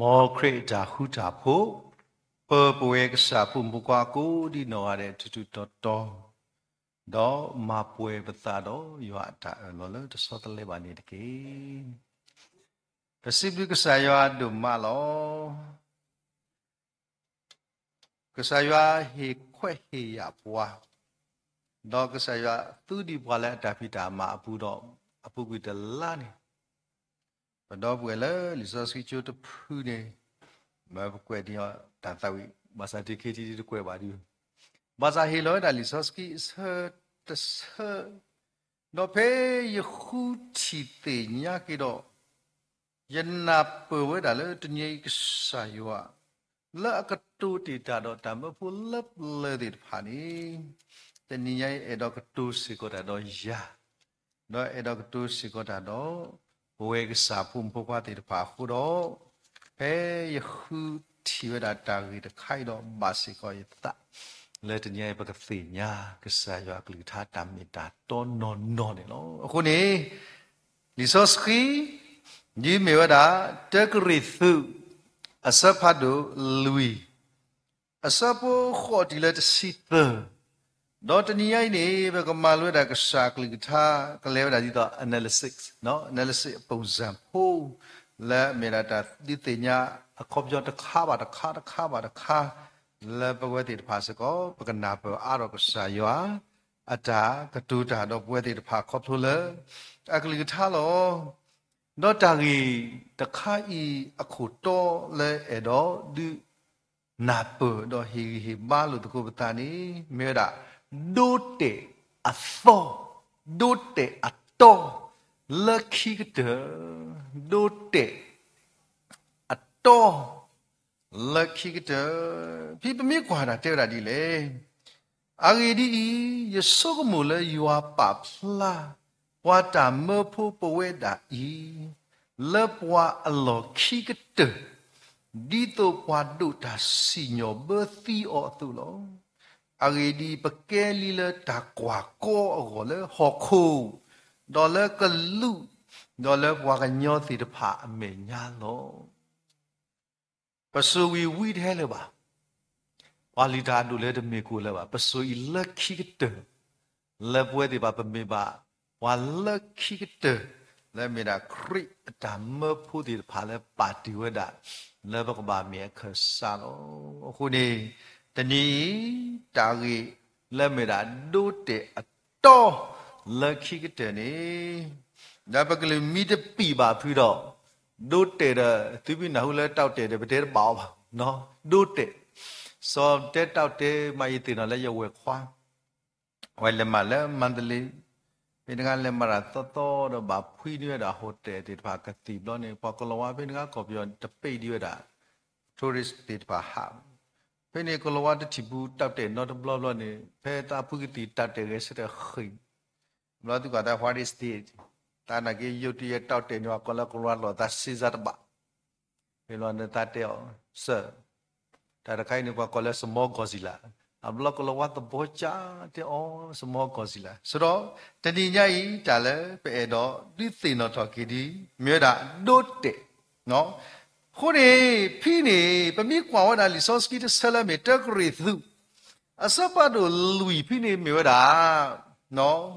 မ်ခရံာ်အတၢ်ဃူတၢ်ဖိး, ပၢၤပဝဲကစၢ်အဖိမုၣ်ဖိခွါကိးဒံနီၢ်ဂၤဒဲးထူးထူးတီၤတီၤ, ဒီးမၤပှဲၤပသးဒီးယွၤအတၢ်အၢၣ်လီၤလၢတဆီတလဲဘၣ်န့ၣ်တက့ၢ်. ပစံးဘျုးကစၢ်ယွၤဒိၣ်မးလီၤ. ကစၢ်ယွၤဟ့ၣ်ခွဲးဟ့ၣ်ယာ်ပှၤ, ဒီးကစၢ်ယွၤသူဒံးပှၤလၢအတၢ်ဖံးတၢ်မၤအပူၤဒီး အပူၤကွံာ်တလါန့ၣ်, ပဒီပုၢ်ဝဲၢ်လၢလံာ်စီဆှံကၠိတဖုန့ၣ်, မ့ၢ်ပကွဲးဒံးအီၤတၢ်သးဝံၣ်, ဘၣ်ဆၣ်တခါဒ်တကွဲးဘၣ်ဒုး, ဘၣ်ဆၣ်ဟ့ၣ်လီၤဝဲဒၣ်လံာ်စီဆှံအဆၢတဆၢ, ဒီးဖဲယဃုထံၣ်သ့ၣ်ညါက့ၤဒီး, ယနၢ်ပၢၢ်ဝဲဒၣ်လၢတနံၤအံၤကစၢ်ယွၤ, လၢအကတိၤတ့ၢ်တၢ်ဒီးတၢ်မၢဖိလၢပျၢၤသ့ၣ်တဖၣ်န့ၣ်, တနံၤညါအံၤအဲၣ်ဒိးကတိၤစ့ၢ်ကီးတၢ်ဒီးယၤ, ဒီးအဲၣ်ဒိးကတိၤစ့ၢ်ကီးတၢ်ဒီး ပဝဲကစၢ်ဖိမုၣ်ဖိခွါသ့ၣ်တဖၣ်အဃိဒီး, ဖဲယဃုထံၣ်ဝဲဒၣ်တၢ်ဂ့ၢ်တခါအံၤဒီး ဘၣ်စ့ၢ်ကီးယသး, လၢတနံၤအံၤပကသ့ၣ်ညါ ကစၢ်ယွၤအကလုၢ်ကထါတၢ်မ့ၢ်တၢ်တီနီၢ်နီၢ်န့ၣ်လီၤ. အဃိန့ၣ် လံာ်စီဆှံ ဒ်မ့ၢ်ဝဲဒၣ် တၢကရံၣ်သူး အဆၢဖးဒိၣ်လွံၢ်, အဆၢဖိဃိးတုၤလၢတဆံသၢ, ဒီးတနံၤညါအံၤန့ၣ် ပကမၤလိဝဲဒၣ်ကစၢ်အကလုၢ်ကထါ ကလဲၤဝဲဒၣ်ဒ်သိး analysis, analysis အပုံစံဖိ, လၢအမ့ၢ်ဒၣ်တၢ်ဒုးသ့ၣ်ညါ အခီပညီတခါဘၣ်တခါ တခါဘၣ်တခါ, လၢပဝဲသ့ၣ်တဖၣ်စ့ၢ်ကီး ပကနၢ်ပၢၢ်အါထီၣ်ကစၢ်ယွၤ အတၢ်ကတိၤတၢ်ဒီးပဝဲသ့ၣ်တဖၣ်ခီဖျိလၢ အကလုၢ်ကထါလီၤ. ဒီးတၢ်ဂ့ၢ်တခါအံၤအခိၣ်တီလၢအဲၣ်ဒိးဒုး နၢ်ပၢၢ်ဒီးဟ့ၣ်ဂံၢ်ဟ့ၣ်ဘါလိာ်သကိးပသးန့ၣ် မ့ၢ်ဝဲဒၣ် ဒိတဲာ်အသီ, ဒိတဲာ်အတီ လၢခံကတၢၢ်, ဒိတဲာ်အတီ လၢခံကတၢၢ်, ဖဲပမ့ၢ်ကွၢ်တၢ်တဲဝဲဒၣ်ဒ်လဲၣ်. အဂ့ၢ်ဒ်အံၤ, ယဆိကမိၣ်လၢယွၤပာ်ဖျါ ပှၤတၢ်မၢဖိပဝဲဒၣ်အံၤ လၢပှၤအလီၢ်ခံကတၢၢ်, ဒ်သိးပှၤဒိးတၢ်စံၣ်ညီၣ်ဘၢသံအီၤအသိးလီၤ. အဂ့ၢ်ဒ်အံၤ, ပကဲလံလၢတၢ်ကွၢ်ကီအဂီၢ်လၢဟီၣ်ခိၣ်, ဒီးလၢကလူး, ဒီးလၢပှၤကညီသ့ၣ်တဖၣ်အမဲာ်ညါလီၤ. ပစိၤဝံၤဝံတဟဲလၢၤဘၣ်. ပှၤလုၢ်တၢ်အဒိၣ်လၢတမ့ၢ်ကိၣ်လၢၤဘၣ်. ပစိၤအံၤလၢခံကတၢၢ်, လၢပဝဲသ့ၣ်တဖၣ်ပမ့ၢ်ဘၣ် ပှၤလၢခံကတၢၢ်, လၢမ့ၢ်ဒၣ်ခရံာ်အတၢ်မၢဖိသ့ၣ်တဖၣ်လၢပာ်တ့ၢ်ဝဲဒၣ် လၢပကဘၣ်မ့ၢ်အခၢၣ်စးလီၤ. အဃိန့ၣ် တနံၤအံၤ တၢ်ဂ့ၢ်လၢမ့ၢ်ဒၣ်ဒိတဲာ်အတီ လၢခံကတၢၢ်န့ၣ်, ဒီးပကလုၢ်မံတပံာ်ဘၣ်ဖုဒီး ဒိတဲာ်ဒီး သုမ့ၢ်နၢ်ဟူလၢတီတဲာ်ဒီး ပတဲတဘၣ်အီၤဘၣ်, ဒိတဲာ်, စီၤတဲတီတဲာ်မး ယသ့ၣ်နီၣ်လၢယဝဲၢ်ခွါ အဝဲလဲၤမၤလၢမါတလ့, ဖဲတဂၤလဲၤမၤတၢ်သီသီဒီး ဘၣ်ဖှံန့ၢ်ဝဲဒၣ် hotel သ့ၣ်တဖၣ်ကသံၣ်ဘျီန့ၣ် ပှၤကလီၤဝါဖဲတဂၤကီၢ်ပယီၤတပ့ၢ်ဒံးဝဲဒၣ် tourist သ့ၣ်တဖၣ်ဟး, ဖဲန့ၣ်ကလီၤဝါတထံၣ်ပူၤတီတဲာ်နီတဘျီဘျီန့ၣ် ဖဲသးဖှံကသံၣ်တီတဲာ်ဂဲၤဆၢထၢၣ်ဃ့ၢ် ဘျီသုကွၢ်တၢ် what is this, တၢ်နာ်က့ယိးတံၢ်ယဲတီတဲာ်န့ၣ် ပှၤကိးလၢကလီၤဝါလိာ်သးစ့စါတဘၣ်, ဖဲလီၤန့ၣ်သးတဲအီၤ, စၢၢ်, တၢ်တခါအံၤန့ၣ် ပှၤကိးလၢ small Godzilla, အဘျီကလီၤဝါသဘီကၢ်တဲအီၤ small Godzilla, ဆိုတော့ တနံၤညါအံၤ တၢ်လၢပအဲၣ်ဒိးဒုးသ့ၣ်နီၣ်ထီၣ်က့ၤဒ် မ့ၢ်ဝဲဒၣ်ဒိတဲာ်, အဃိန့ၣ် ဖဲန့ၣ် ပမ့ၢ်ကွၢ်ဝဲဒၣ်လံာ်စီဆှံတဆၢလၢမ့ၢ်တၢကရံၣ်သူး အဆၢဖးဒိၣ်လွံၢ်ဖဲန့ၣ်မ့ၢ်ဝဲဒၣ်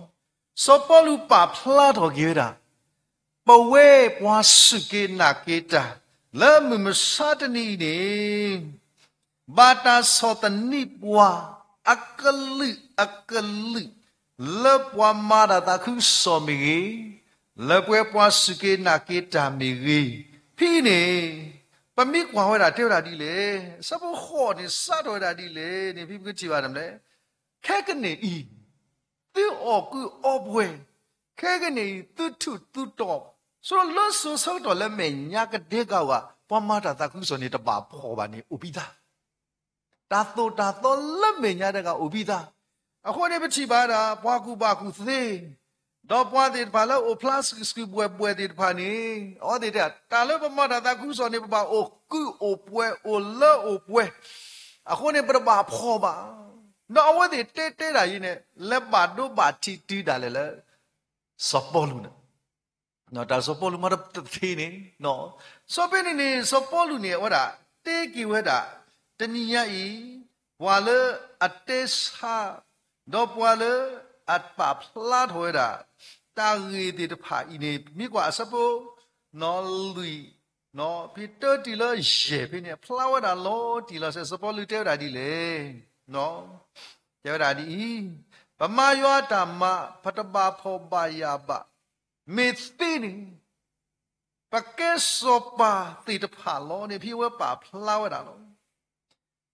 စီၤပီလူးပာ်ဖျါထီၣ်က့ၤဝဲဒၣ် ပဝဲပှၤစူၢ်က့ၤနာ်က့ၤတၢ် လၢမုၢ်မဆါတနံၤအံၤန့ၣ် ဘၣ်တၢ်ဆီၣ်သနံးပှၤ အကလုာ်အကလုာ် လၢပှၤမၤတၢ်သးခုကစီၣ်မ့ၢ်ဂ့ၤ, လၢပဝဲပှၤစူၢ်က့ၤနာ်က့ၤတၢ်မ့ၢ်ဂ့ၤ, ဖဲန့ၣ် ပမ့ၢ်ကွၢ်ဝဲဒၣ်တဲဝဲဒၣ်ဒ်လဲၣ်, အဆၢဖိဃိးန့ၣ် စးထီၣ်ဝဲဒၣ်ဒ်လဲၣ်န့ၣ် ဖဲပကထံၣ်ဘၣ်တၢ်မနုၤလဲၣ်, ခဲကနံၣ်အံၤ သုအီၣ်ကုၢ်အီပှဲၤ, ခဲကနံၣ်အံၤ သုထူးသုတီၤ, ဆိုတော့ လၢစိၤဆၢကတီၢ်လၢမဲာ်ညါကဒဲကဝၤ ပှၤမၤတၢ်သးခုကစီၣ်န့ၣ် တဘၣ်ဖှီၣ်ဘၣ်န့ၣ် အိၣ်ဘံၣ်သါ, တၢ်သိၣ်တၢ်သီလၢမဲာ်ညါတဂၤအိၣ်ဘံၣ်သါ, အဃိန့ၣ် ပထံၣ်ဘၣ်ဒၣ် ပှၤကူၣ်ဘၣ်ကူၣ်သ့ ဒီးပှၤသ့ၣ်တဖၣ်လၢအိၣ်ဖျါစံးစူၤဘှဲးဘှဲးသ့ၣ်တဖၣ်န့ၣ် အဝဲသ့ၣ်တဲ တၢ်လၢပမၤတၢ်သးခုကစီၣ်န့ၣ် ပဘၣ်အိၣ်ကုၢ်အိၣ်ပှဲၤအိၣ်လၢအိၣ်ပှဲၤ, အဃိန့ၣ် ပတဘၣ်ဖှီၣ်ဘၣ်, ဒီးအဝဲသ့ၣ်တဲတဲဒၣ်အံၤန့ၣ် လဲၤဘၣ်ဒိဘၣ်ထံးတုၤဒၣ်လဲာ်လၢ စီၤပီလူးန့ၣ် တၢ်စီၤပီလူးမၤတသ့န့ၣ်, စီၤပ့န့ၣ်န့ၣ် စီၤပီလူးန့ၣ် အဝဲဒၣ်တဲက့ၤဝဲဒၣ်, တနံၤညါအံၤ ပှၤလၢအတဲဆါ ဒီးပှၤလၢအပာ်ဖျါထီၣ်ဝဲဒၣ် တၢ်ဂ့ၢ်သ့ၣ်တဖၣ်အံၤန့ၣ် မ့ၢ်ကွၢ်အဆၢဖိ လွံၢ် ဖဲတၢတုၤလၢယဲၢ်ဖဲန့ၣ် အဖျါဝဲဒၣ်လီၤတံၢ်လီၤဆဲး စီၤပီလူးတဲဝဲဒၣ်ဒ်လဲၣ်. တဲဝဲဒၣ်ဒ်အံၤ, ပမၤယွၤအတၢ်မၤ ပတဘၣ်ဖှီၣ်ဘၣ်ယာ်ဘၣ်. မ့ၢ်သ့န့ၣ် ပကဲစီၤပၤသ့ၣ်တဖၣ်လီၤန့ၣ် ဖဲအဝဲပာ်ဖျါဝဲဒၣ်လီၤ.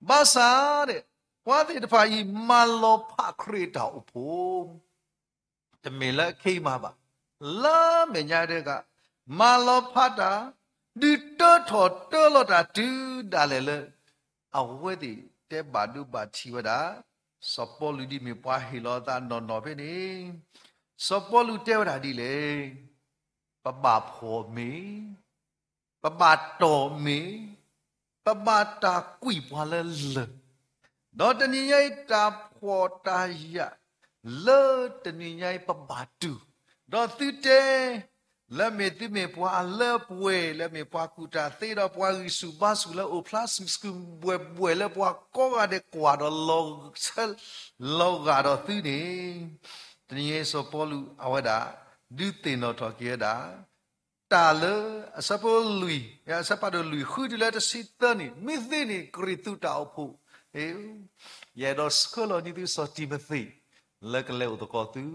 ဘၣ်ဆၣ် ပှၤသ့ၣ်တဖၣ်အံၤ မၤလီၤဖးခရံာ်အတၢ်အိၣ်ဖှိၣ် တမ့ၢ်လၢခဲအံၤမးဘၣ်, လၢမဲာ်ညါတဂၤ မၤလီၤဖးတၢ်, ဒုးတၢထီၣ်တၢလီၤတၢ်တုၤဒၣ်လဲာ်လၢ အဝဲသ့ၣ်တဲဘၣ်ဒိဘၣ်ထံးဝဲဒၣ် စီၤပီလူးဒ်မ့ၢ်ပှၤဟ့ၣ်လီၤအသးနီၢ်နီၢ်ဖဲန့ၣ်, စီၤပီလူးတဲဝဲဒၣ်ဒ်လဲၣ်. ပဘၣ်ဖှီၣ်မ့ၢ် ပဘၣ်တီၢ်မ့ၢ်, ပဘၣ်တၢ်ကွံာ်ပှၤလၢလၢၢ်, ဒီးတနံၤညါအံၤတၢ်ဖှီၣ်တၢ်ယာ် လၢတနံၤညါအံၤပဘၣ်တူၢ်, ဒီးသုတဲ လၢမ့ၢ်သုမ့ၢ်ပှၤလၢပှဲၤ လၢမ့ၢ်ပှၤကူၣ်တၢ်သ့ ဒီးပှၤဂံၢ်ဆူၣ်ဘါဆူၣ်လၢအိၣ်ဖျါဆူၣ်ဆူၣ်ဘှဲၣ်ဘှဲၣ်လၢပှၤကိးဂၤဒဲးကွၢ်ဒီးလီၤ လီၤဂာ်ဒီးသုန့ၣ်, တနံၤညါအံၤစီၤပီလူးအဝဲဒၣ် ဒုးသ့ၣ်နီၣ်ထီၣ်က့ၤဝဲဒၣ် တၢ်လၢအဆၢဖိလွံၢ်, အဆၢဖးဒိၣ်လွံၢ် ဃုတုၤလၢတဆံသၢန့ၣ် မ့ၢ်သ့န့ၣ် ကရံၣ်သူးတၢ်အိၣ်ဖှိၣ်, ယအဲၣ်ဒိးဆှၢလီၤန့ၢ်သုစီၤတံၤမသ့း လၢကလဲၤအိၣ်သကိးသု,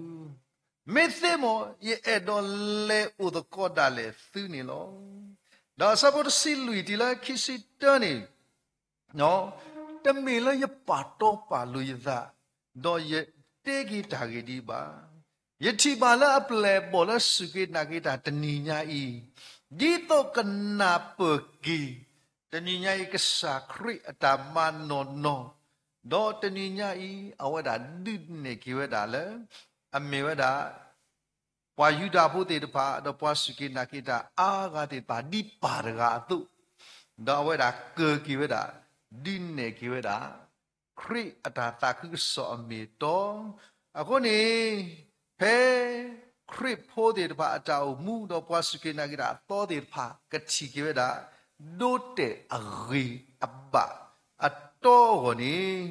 မ့ၢ်သ့မ့ၢ် ယအဲၣ်ဒိးလဲၤအိၣ်သကိးဒၣ်လဲာ်သုန့ၣ်လီၤ. ဒီးအဆၢဖိတဆံလွံၢ်တုၤလၢခံဆံတၢန့ၣ် တမ့ၢ်လၢယပာ်တီပာ်လိၤယသး, ဒီးယတဲက့ၤတၢ်ဂ့ၢ်ဒံးဘၣ်. ယထံၣ်ဘၣ်လၢအပျဲၢ်အဘီၣ်လၢစူၢ်က့ၤနာ်က့ၤတၢ်တနံၤညါအံၤ, ဒ်သိးကနၢ်ပၢၢ်က့ၤ တနံၤညါအံၤကစၢ်ခရံာ်အတၢ်မၤနီၢ်နီၢ်, ဒီးတနံၤညါအံၤ အဝဲဒၣ်ဒုးနဲၣ်က့ၤဝဲဒၣ်လၢ အမ့ၢ်ဝဲဒၣ် ပှၤယူဒၤဖိသ့ၣ်တဖၣ် ဒီးပှၤစူၢ်က့ၤနာ်က့ၤတၢ်အါဂၤသ့ၣ်တဖၣ်ဒ်ပၢ်တဂၤအသိး, ဒီးအဝဲဒၣ်ကၢၤက့ၤဝဲဒၣ်, ဒုးနဲၣ်က့ၤဝဲဒၣ် ခရံာ်အတၢ်သးခုကစီၣ်အမ့ၢ်အတီ, အဃိန့ၣ် ဖဲခရံာ်ဖိသ့ၣ်တဖၣ်အတၢ်အိၣ်မူ ဒီးပှၤစူၢ်က့ၤနာ်က့ၤတၢ်အသီသ့ၣ်တဖၣ် ကထံၣ်က့ၤဝဲဒၣ် ဒိတဲာ်အဂ့ၤအဘၣ်အတီအဂီၢ်န့ၣ်,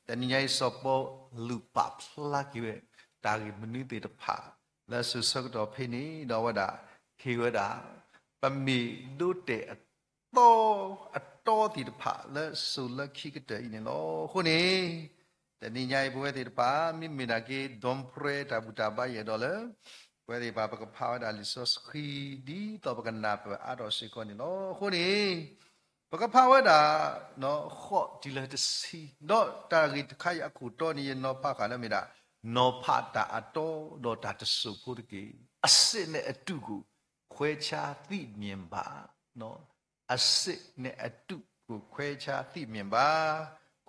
တနံၤညါအံၤစီၤပီလူးပာ်ဖျါက့ၤဝဲ တၢ်ဂ့ၢ်မနုၤသ့ၣ်တဖၣ် လၢစိၤဆၢကတီၢ်ဖဲန့ၣ် ဒီးအဝဲဒၣ်ဟ့ၣ်ဝဲဒၣ် ပမ့ၢ်ဒိတဲာ်အသီ အတီသ့ၣ်တဖၣ်လၢစိၤလၢခံကတၢၢ်အံၤန့ၣ်လီၤ. အဃိန့ၣ် တနံၤညါအံၤပဝဲသ့ၣ်တဖၣ် မ့မ့ၢ်ဒၣ်က့ၤ ဒွန်ဖရဲ တၢ်ဘူၣ်တၢ်ဘါယအဲၣ်ဒိးလၢ ပဝဲသ့ၣ်တဖၣ် ပကဖးဝဲဒၣ်လံာ်စီဆှံ ဒ်သိးပကနၢ်ပၢၢ်အါထီၣ်စ့ၢ်ကီးန့ၣ်လီၤ. အဃိန့ၣ် ပကဖးဝဲဒၣ် ဃိးတုၤလၢတဆံ, ဒီးတၢ်ဂ့ၢ်တခါအံၤအခိၣ်တီန့ၣ် ယနီၤဖးဃာ်လၢမ့ၢ်ဒၣ် နီၤဖးတၢ်အတီဒီးတၢ်တစိၢ်ဖိတက့ၢ်. အစစ်နဲ့အတူကို ခွဲခြားသိမြင်ပါ, အစစ်နဲ့အတူကို ခွဲခြားသိမြင်ပါ.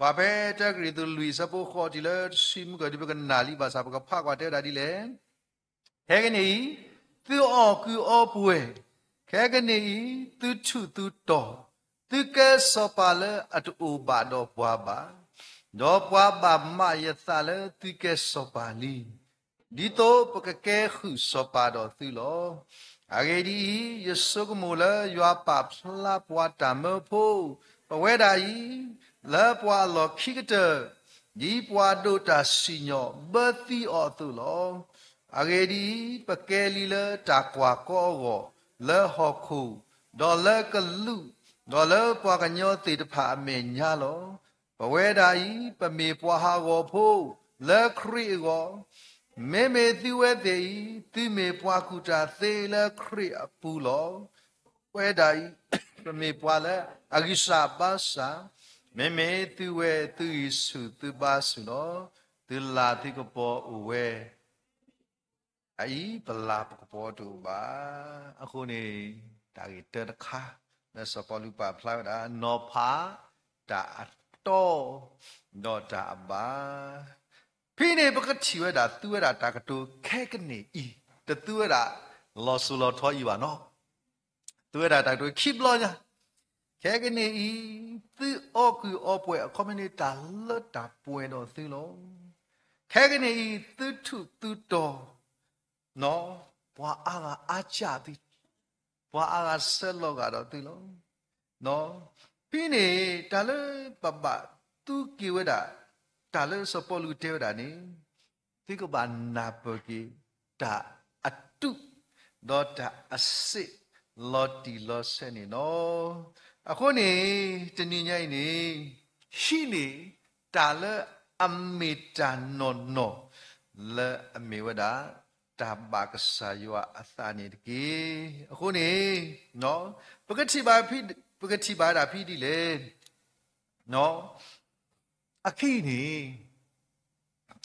ကွၢ်ဖဲတၢကရံၣ်သူးလွံၢ်အဆၢဖိဃိးတုၤလၢတဆံ မုၢ်ကီၢ်ဒုး ပကနၣ်လံဘၣ်ဆၣ် ပကဖးကွၢ်တဲဝဲဒၣ်ဒ်လဲၣ်. ခဲကနံၣ်အံၤ သုအီၣ်ကုၢ်အီပှဲၤ, ခဲကနံၣ်အံၤ သုထူးသုတီၤ, သုကဲစီၤပၤလၢအတအိၣ်ဘၣ်ဒီးပှၤဘၣ်, ဒီးပှၤဘၣ်မးယသးလၢသုကဲစီၤပၤလံ. ဒ်သိးပကကဲဃုာ်စီၤပၤဒီးသုလီၤ. အဂ့ၢ်ဒ်အံၤ, ယဆိကမိၣ်လၢယွၤပာ်ဖျါပှၤတၢ်မၢဖိ, ပဝဲဒၣ်အံၤ လၢပှၤအလီၢ်ခံကတၢၢ်, ဒ်ပှၤဒိးတၢ်စံၣ်ညီၣ်ဘၢသံအီၤအသိးလီၤ. အဂ့ၢ်ဒ်အံၤ, ပကဲလံလၢတၢ်ကွၢ်ကီအဂီၢ်, လၢဟီၣ်ခိၣ်, ဒီးလၢကလူး, ဒီးလၢပှၤကညီသ့ၣ်တဖၣ်အမဲာ်ညါလီၤ. ပဝဲဒၣ်အံၤ ပမ့ၢ်ပှၤဟးဂီၤဖိ လၢခရံာ်အဂီၢ်, မ့မ့ၢ်သုဝဲသ့ၣ်အံၤ သုမ့ၢ်ပှၤကူၣ်တၢ်သ့လၢခရံာ်အပူၤလီၤ. ပဝဲဒၣ်အံၤ ပမ့ၢ်ပှၤလၢအဂံၢ်စၢ်ဘါစၢ်, မ့မ့ၢ်သုဝဲသုဂံၢ်ဆူၣ်သုဘါဆူၣ်လီၤ. သုလၤသုကပီၤအိၣ်ဝဲ အံၤ ပလၤပကပီၤတအိၣ်ဘၣ်. အဃိန့ၣ် တၢ်ဂ့ၢ်တၢတခါ လၢစီၤပီလူးပာ်ဖျါဝဲဒၣ် နီၤဖးတၢ်အတီ ဒီးတၢ်အဘၣ်. ဖဲန့ၣ်ပကထံၣ်ဝဲဒၣ် သူဝဲဒၣ်တၢ်ကတိၤခဲကနံၣ်အံၤ, တသူဝဲဒၣ်လီၤစိၤလီၤထီအံၤဘၣ်နီၤ. သူဝဲဒၣ်တၢ်ကတိၤခံဘျီညါ, ခဲကနံၣ်အံၤ သုအီၣ်ကုၢ်အီပှဲၤအခီပညီ တၢ်လၢတၢ်ပှဲၤဒီးသုလီၤ. ခဲကနံၣ်အံၤ သုထူးသုတီၤ, နီၤ ပှၤအါဂၤအါစၢ်သု, ပှၤအါဂၤဆၢလီၤဂာ်ဒီးသုလီၤ. ဖဲန့ၣ် တၢ်လၢပဘၣ်သူက့ၤဝဲဒၣ်, တၢ်လၢစီၤပီလူးတဲဝဲဒၣ်န့ၣ်, သုကဘၣ်နၢ်ပၢၢ်က့ၤ တၢ်အတူး ဒီးတၢ်အစ့း လီၤတံၢ်လီၤဆဲးန့ၣ်လီၤ. အဃိန့ၣ် တနံၤညါအံၤန့ၣ် ဟံးန့ၢ် တၢ်လၢအမ့ၢ်တၢ်နီၢ်နီၢ် လၢအမ့ၢ်ဝဲဒၣ် တၢ်ဘၣ်ကစၢ်ယွၤအသးန့ၣ်တက့ၢ်. အဃိန့ၣ် ပကထံၣ်ဘၣ်, ပကထံၣ်ဘၣ်ဒၣ်ဖဲဒ်လဲၣ်, အခံန့ၣ်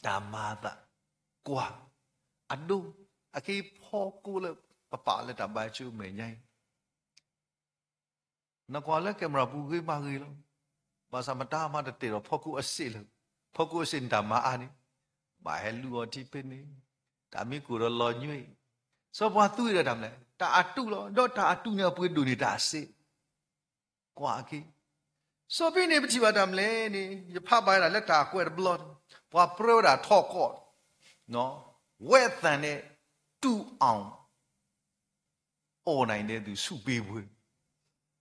တၢ်မၤအသးကွၢ် အဒိ, အခံဖီကိၣ်လၢပပာ်လၢတၢ်ဘါယွၤအမဲာ်ညါအံၤ, နကွၢ်လၢ camera ပူၤဂ့ၤမးဂ့ၤလီၤ. ဘၣ်ဆၣ်မတၤမၤတတဲာ်ဒီးဖီကိၣ်အစ့းလၢၤ, ဖီကိၣ်အစ့းန့ၣ်တၢ်မၤအါန့ၣ်, ဘၣ်ဟဲလူၤအီၤထံဖဲန့ၣ်, တၢ်မံကိၣ်ဒီးလီၤညွံး, စီၤပှၤသူဝဲဒီးတၢ်မနုၤလဲၣ်, တၢ်အတူးလီၤ. ဒီးတၢ်အတူးန့ၣ်အပှ့ၤဒိၣ်န့ၢ်တၢ်အစ့း ကွၢ်အခံ, စီၤဖဲန့ၣ် ပထံၣ်ဘၣ်တၢ်မနုၤလဲၣ်န့ၣ် ယဖးဘၣ်ဝဲဒၣ်လၢတၢ်ကွဲးတဘျီန့ၣ် ပှၤပြၢဝဲဒၣ်ထီၣ်ကီး, ဝဲသၣ်န့ၣ် တူၢ်အီၣ် အီၣ်နၤအံၤန့ၣ် သူၣ်ဆူၣ်ဘ့ၣ်ဘှဲၣ်,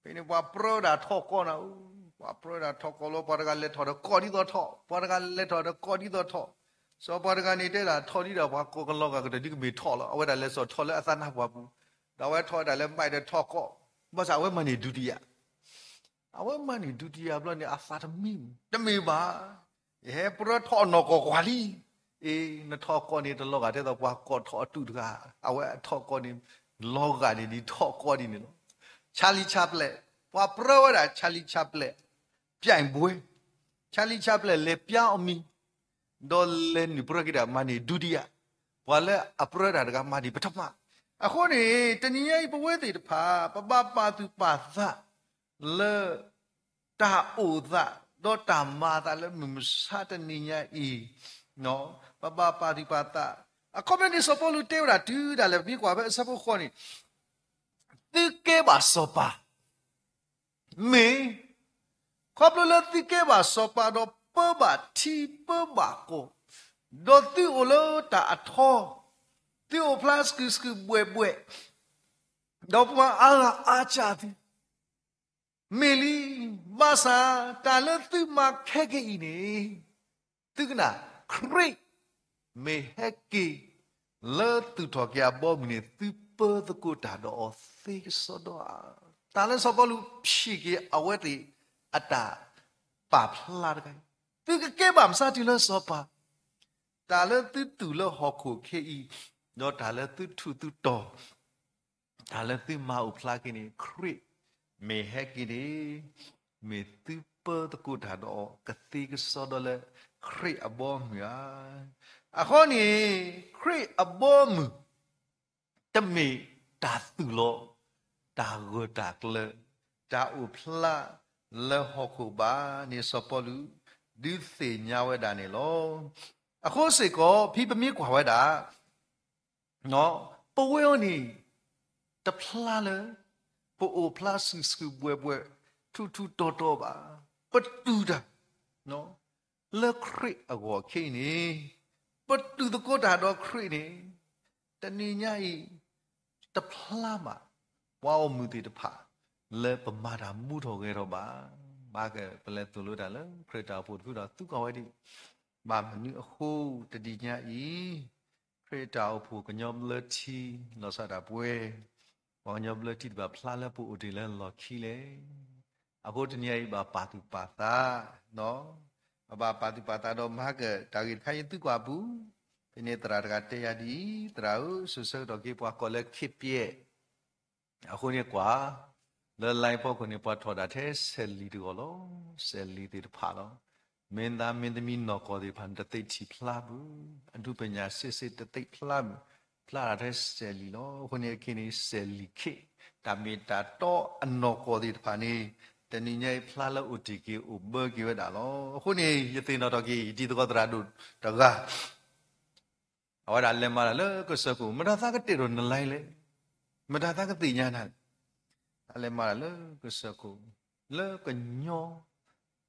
ဖဲန့ၣ်ပှၤပြၢဝဲဒၣ်ထီၣ်ကီးနၤ, ပှၤပြၢဝဲဒၣ်ထီၣ်ကီးလီၤ. ပှၤတဂၤလဲၤထီၣ်ဒီးကီးဒ်သိးထီၣ်, ပှၤတဂၤလဲၤထီၣ်ဒီးကီးဒ်သိးထီၣ်, စီၤပှၤတဂၤန့ၣ်တဲဒၣ်ထီၣ်ဒ်ဒီးပှၤကိးကလီၤဂာ်ကတၢၢ်ဒ်ကမ့ၢ်ထီၣ်လီၤ. အဝဲဒၣ်လဲၤစိာ်ထီၣ်လၢအသးနါပှၢ်ပူၤ, ဒီးအဝဲထီၣ်ဝဲဒၣ်လၢမးဒီးထီၣ်ကီး, ဘၣ်ဆၣ်အဝဲမၤန့ၢ်ဒုတိယ အဝဲမၤန့ၢ်ဒုတိယဘျီန့ၣ် အသးတမံမုာ်, တမ့ၢ်ဘၣ်, ယဟဲပြၢထီၣ်နီၢ်ကီၢ်ကွၢ်လံ. အ့ နထီၣ်ကီးန့ၣ် တလီၤဂာ်ဒ်သိးပှၤကိးထီၣ်အတူးတဂၤ, အဝဲအထီၣ်ကီးန့ၣ် လီၤဂာ်န့ၣ်ဒ်ထီၣ်ကီးဒ်န့ၣ်လီၤ. Charlie Chaplin, ပှၤပြၢဝဲဒၣ် Charlie Chaplin ပြိုင်ပွဲ, Charlie Chaplin လဲၤပျါအီၤမံၤ ဒီးလဲၤနုာ်ပြၢက့ၤဒၣ်မၤန့ၢ်ဒုတိယ, ပှၤလၢအပြၢတၢ်တဂၤမၤန့ၢ်ပထမ. အဃိန့ၣ် တနံၤညါအံၤ ပဝဲသ့ၣ်တဖၣ် ပဘၣ်ပာ်သူၣ်ပာ်သးလၢ တၢ်အိၣ်သး ဒီးတၢ်မၤအသးလၢမုၢ်မဆါတနံၤညါအံၤ, ပဘၣ်ပာ်သူၣ်ပာ်သး. အခီပညီန့ၣ် စီၤပီလူးတဲဝဲဒၣ်တုၤဒၣ်လဲာ် ပမ့ၢ်ကွၢ်ဖဲအဆၢဖိဃိးန့ၣ်, သုကဲဘၣ်စီၤပၤ မ့ၢ် ခီဖျိလၢသုကဲဘၣ်စီၤပၤဒီးပၢဘၣ်ထံပၢဘၣ်ကီၢ်, ဒီးသုအိၣ်လၢတၢ်အထီ, သုအိၣ်ဖျါစကုၤစကုၤဘှဲၣ်ဘှဲၣ်, ဒီးပှၤအါဂၤအါစၢ်သု, မ့ၢ်လံ, ဘၣ်ဆၣ်တၢ်လၢသုမၤခဲကနံၣ်အံၤန့ၣ် သုကနၣ်, ခရံာ်မ့ၢ်ဟဲက့ၤလၢသူၣ်ထီၣ်က့ၤအဘီအမုၢ်န့ၣ် သုပၢသကိးတၢ်ဒီးအီၤသ့ကစီဒီဧါ. တၢ်လၢစီၤပီလူးဖံးက့ၤအဝဲသ့ၣ်အတၢ်ပာ်ဖျါတခါအံၤ, သုကကဲဘၣ်မဆါတုၤလၢစီၤပၤ, တၢ်လၢသုတူၢ်လၢဟီၣ်ခိၣ်ခဲအံၤ, ဒီးတၢ်လၢသုထူးသုတီၤ တၢ်လၢသုမၤအိၣ်ဖျါက့ၤန့ၣ် ခရံာ်မ့ၢ်ဟဲက့ၤန့ၣ်, မ့ၢ်သုပၢသကိးတၢ်ဒီးအီၤ ကသ့ကစီဒီလၢခရံာ်အဘီအမုၢ်ဧါ. အဃိန့ၣ် ခရံာ်အဘီအမုၢ် တမ့ၢ်တၢ်သူၣ်လီၤ, တၢ်ဂၢၢ်တၢ်ကျၢၤ, တၢ်အိၣ်ဖျါလၢဟီၣ်ခိၣ်ဘၣ်န့ၣ် စီၤပီလူးဒုးသ့ၣ်ညါဝဲဒၣ်န့ၣ်လီၤ. အဃိစ့ၢ်ကီး ဖဲပမ့ၢ်ကွၢ်ဝဲဒၣ် ပဝဲအံၤန့ၣ် တဖျါလၢ ပအိၣ်ဖျါစကုၤစကုၤဘှဲၣ်ဘှဲၣ် ထူးထူးတီၤတီၤဘၣ်. ပတူၢ်တၢ် လၢခရံာ်အဂီၢ်ခဲအံၤန့ၣ်, ပတူၢ်သကိးတၢ်ဒီးခရံာ်န့ၣ်, တနံၤညါအံၤ တဖျါဘၣ် ပှၤဂီၢ်မုၢ်သ့ၣ်တဖၣ် လၢပမၤတၢ်မူထီၣ်ဂဲၤထီၣ်ဘၣ်. ဘၣ်ကပလဲၤသိၣ်လိတၢ်လၢခရံာ်တၢ်အိၣ်ဖှိၣ်တဖုဒီး သံကွၢ်ဝဲဒၣ် ဘၣ်မနုၤအဃိတနံၤညါအံၤ ခရံာ်တၢ်အိၣ်ဖှိၣ်ကညီဘျၢထံ လီၤစၢ်တၢ်ပှဲၤ, ပှၤကညီဘျၢထံတဖၣ်ဖျါလၢပအိၣ်တ့ၢ်လၢလီၢ်ခံလဲၣ်. အဃိတနံၤညါအံၤဘၣ်ပာ်သူၣ်ပာ်သး, ဘၣ်ပာ်သူၣ်ပာ်သးဒီးမၤကၢၢ်တၢ်ဂ့ၢ်တခါအံၤ သုကွၢ်ပူၤ, ဖဲန့ၣ်သရၣ်တဂၤတဲယၤဒ်အံၤ, သရၣ်ဧၢ, စိၤဆၢကတီၢ်က့ၤပှၤကိးလၢ ခေတ်ပျက် အဃိန့ၣ်ကွၢ်, လၢ line ဖီခိၣ်န့ၣ် ပှၤထီၣ်ဒၣ်ထဲစဲးလံၤတဂီၢ်လီၤ. စဲးလံၤသ့ၣ်တဖၣ်လီၤ. မင်းသားမင်းသမီးနီၢ်ကီၢ်သ့ၣ်တဖၣ်န့ၣ် တသ့ထံၣ်ဖျါဘၣ်, အနုပညာ စစ်စစ် တသ့ဖျါဘၣ်, ဖျါဒၣ်ထဲစဲးလံၤလီၤ. အဃိန့ၣ် အခဲအံၤန့ၣ် စဲးလံၤခေတ်, တၢ်မ့ၢ်တၢ်တီအနီၢ်ကီၢ်သ့ၣ်တဖၣ်န့ၣ် တနံၤညါအံၤဖျါလၢအိၣ်တ့ၢ်က့ၤအိၣ်ဘၢက့ၤဝဲဒၣ်လီၤ. အဃိန့ၣ် ယသ့ၣ်နီၣ်ထီၣ်က့ၤ ယတံၤသကိးသရၣ်ဒိၣ်တဂၤ အဝဲဒၣ်လဲၤမၤတၢ်လၢကစၢၢ်ခိၣ်, မတၤသးကတဲာ်ထီၣ်န line လဲၣ်, မတၤသးကသ့ၣ်ညါနၤလဲၣ်. အလဲၤမၤတၢ်လၢကစၢၢ်ခိၣ်, လၢကညီ